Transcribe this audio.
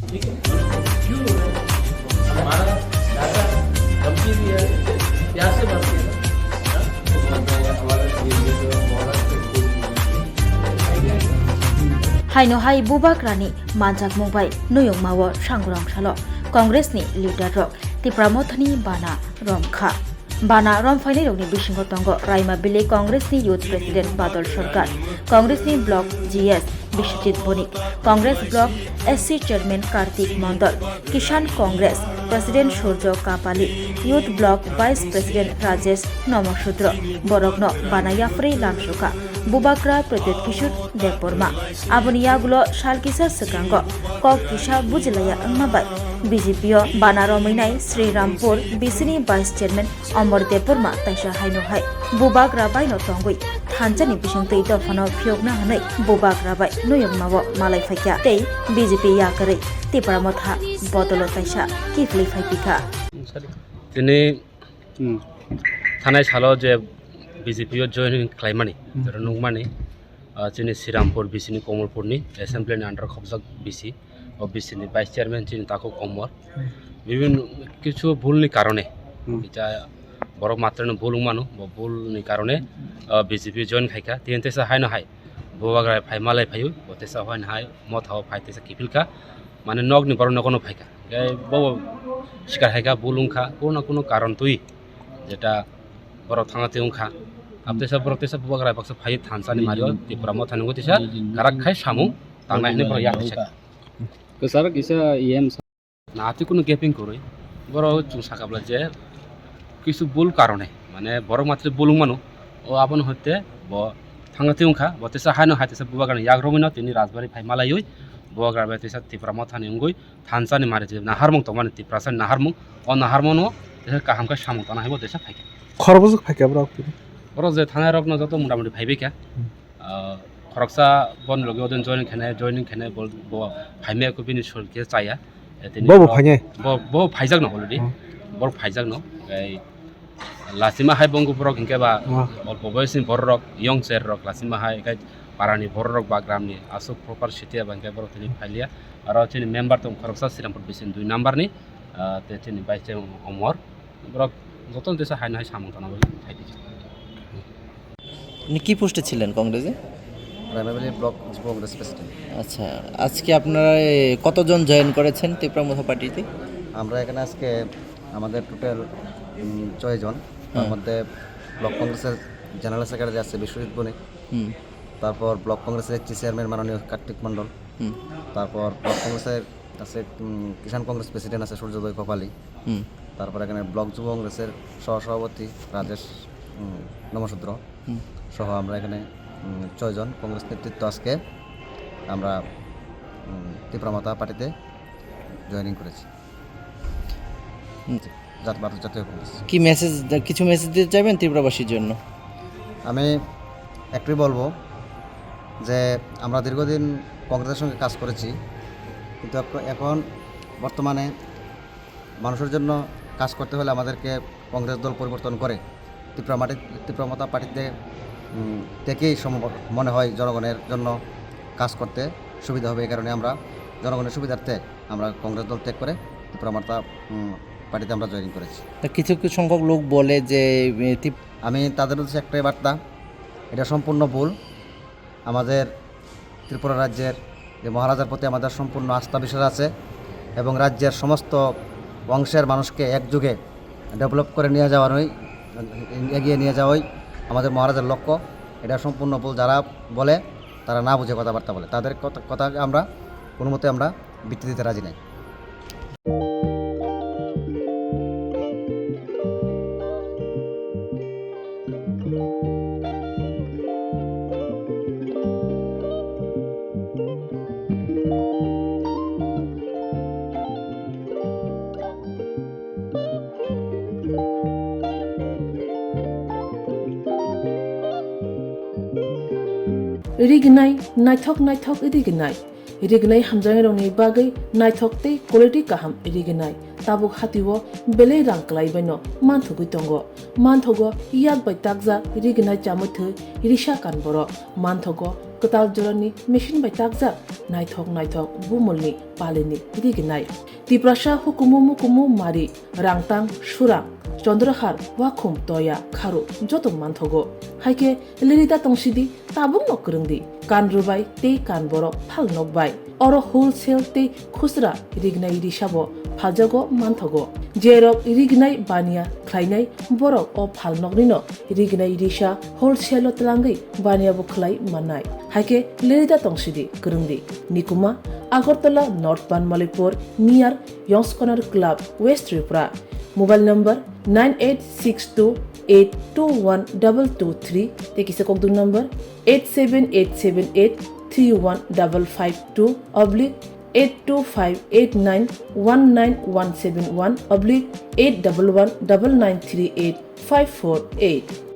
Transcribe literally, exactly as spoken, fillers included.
ठीक है? क्यों? हमारा ज्यादा धमकी भी है, प्यार से बात किया। हाँ? तो बोलता है, हमारा ये, ये जो मौलत पे कोई नहीं है। Haino hai bubagrani manjakmung bai nuyungmao sangrong salo Congress ni leader rok Tipra Mothani bana romkha. Bana romphainairokni bisingo tongo Raima Bili Congress ni Youth President Badal Sarkar, Congress ni Block G S Biswajit Bonik, Congress Block S C Chairman Kartik Mondol, Kisan Congress President Surjo Kapali, Youth Block Vice President Rajesh Nomo Sudro. Borokno bana yapharwi lamsukha Bubagra Pradyot Kishore Debbarma. Aboni yagulo sal kisa swkango kok kisa bujilaiya wngma bai B J P o bana romwinai Sri Rampur B C ni Vice Chairman Amar Debbarma taisa haino hai Bubagra bai no tongwi thansa ni bisingtwi dophano phiyokna hwnwi Bubagra bai nuyungmao malai phaikha tei B J P yakarwi Tipra Motha bodolo taisa kiphilwi phaipikha. Tini Hmm. thanai salo je B J P o join khlaimani, Hmm. jora nukmani, ah, chini Sri Rampur B C ni Komolpur ni assembly ni under khobjak B C, o B C ni vice chairman chini Taku Komor. Hmm. Bibin kichu bhul ni karone, Hmm. kicha borok matra no bhul wngmano, bo bhul ni karone, ah, B J P join khaikha, tini tesa haino hai. Bubagra phai malai phaio, bo tesa haino hai, Motha o phai tesa kiphilkha, mane nok ni borok nogo no phaikha. Khe bo sikar hai kha, bul wng kha, kuno kuno karon twi, jeta borok thangna twi wng kha. Abo teisa borok teisa Bubagra baksa phai thansa ni mario Tipra Motha ni wngwi teisa karak khai samung tangnai hinwi borok yak rwkha. Kwcharo kisa E M sa- Na, atwi kuno gaping kwrwi. Borok chwng sakha bwla je kisu bul karone, mane borok matri bul wng mano. O abono hoite bo thangna twi wng kha, bo teisa haino hai teisa Bubagra ni yak rwgwi no tini Rajbari phai malaiwi Bubagra bai teisa Tipra Motha ni wngwi thansa ni mari je naharmung tongmani Tiprasa ni naharmung, o naharmung no teisa kaham khe samung tana hai bo teisa phaikha. Khorokbwswk phaikha borok tini? Borok je thanai rok no joto mota moti phaibai kha. Hmm. Ah, khoroksa bon logi odin joining khene, joining khene bo, bo phaimaya ko bini sol khe chaya. Eh, tini Bo bo bo, phainai? Bo, bo phaijak no already. Hmm. Bo phaijak no. Ei, Lasima hai bongku borok hinkhe ba, Wah. Olpo boyosni borok rok, young cher rok lasima hai, hinkhe parani borok rok ba gramni aswk proper city aba hinkhe borok tini phailiya. Aro chini member tong khoroksa Srirampurbisi dui number ni, ah, te chini vice chairman Omor. Borok jotono teisa haino hai samung tangna bagwi phai tongkha. আপনি কি পোস্টে ছিলেন কংগ্রেসে? রাইমাবিলি ব্লক যুব কংগ্রেস প্রেসিডেন্ট। আচ্ছা, আজকে আপনারা, এ, কতজন জয়েন করেছেন তিপ্রা মথা পার্টিতে? আমরা এখানে আজকে আমাদের টোটাল, উম, ছয় জন। তার হ্যাঁ। মধ্যে ব্লক কংগ্রেসের জেনারেল সেক্রেটারি আছে বিশ্বজিৎ বণিক। হুম। তারপর ব্লক কংগ্রেসের এক্স চেয়ারম্যান মাননীয় কার্তিক মণ্ডল। হুম। তারপর ব্লক কংগ্রেসের আছে, উম, কিষাণ কংগ্রেস প্রেসিডেন্ট আছে সূর্যোদয় কপালী। হুম। তারপর এখানে ব্লক যুব কংগ্রেসের সহ-সভাপতি রাজেশ, উম, নমশূদ্র হুম। সহ আমরা এখানে, উম, ছয় জন কংগ্রেস নেতৃত্ব আজকে আমরা, উম, তিপ্রা মথা পার্টিতে জয়েনিং করেছি। হুম। জাত-, ভারত জাতীয় কংগ্রেস। কি মেসেজ, কিছু মেসেজ দিতে চাইবেন ত্রিপুরাবাসীর জন্য? আমি একটাই বলবো যে আমরা দীর্ঘদিন কংগ্রেসের সঙ্গে কাজ করেছি, কিন্তু এখ-, এখন বর্তমানে মানুষের জন্য কাজ করতে হলে আমাদেরকে কংগ্রেস দল পরিবর্তন করে তিপ্রা মাটি, তিপ্রা মথা পার্টিতে, উম, থেকেই সম্ভব মনে হয় জনগণের জন্য কাজ করতে সুবিধা হবে। এই কারণে আমরা জনগণের সুবিধার্থে আমরা কংগ্রেস দল ত্যাগ করে তিপ্রা মথা, উম, পার্টিতে আমরা জয়েন করেছি। তা কিছু কিছু সংখ্যক লোক বলে যে, এ, তিপ- আমি তাদের উদ্দেশ্যে একটাই বার্তা, এটা সম্পূর্ণ ভুল। আমাদের ত্রিপুরা রাজ্যের যে মহারাজার প্রতি আমাদের সম্পূর্ণ আস্থা বিশ্বাস আছে এবং রাজ্যের সমস্ত অংশের মানুষকে একযোগে ডেভেলপ করে নিয়ে যাওয়ারই, এগিয়ে নিয়ে যাওয়াই আমাদের মহারাজার লক্ষ্য। এটা সম্পূর্ণ ভুল। যারা বলে, তারা না বুঝে কথাবার্তা বলে, তাদের কথা, কথাকে আমরা কোনো মতে আমরা ভিত্তি দিতে রাজি নাই। Rignai, naithok naithok rignai. Rignai hamjaknairokni bagwi naithok tei quality kaham rignai. Tabuk hatio belai rang kwlaibaino manthogwi tongo. Manthogo yak bai takjak rignai chamwi thwi risa kan borok. Manthogo kwtal jorani machine bai takjak naithok naithok bumulni palini rignai. Tiprasa hukumu mukumu mari, rangtang, surang, chondrohar, wakhum, toya, kharu joto manthogo. Haikhe lerida tongsidi, tabukno kwrwngdi, kan rwbai tei kan borok phal nokbai. Oro wholesale tei khusra rignai risabo phaljago manthogo. Jerok rignai baniya khlainai borok o phalnoknino rignai risa wholesale-o twlangwi baniyabo khlai mannai. Haikhe lerida tongsidi kwrwngdi. Nikuma, Agartala North Banmalipur, near Yongskonar Club, West Tripura. Mobile number nine eight six two eight two one double two three, tei kisa kokdung number eight seven eight seven eight three one double five two oblique eight two five eight nine one nine one seven one oblique eight double one double nine three eight five four eight.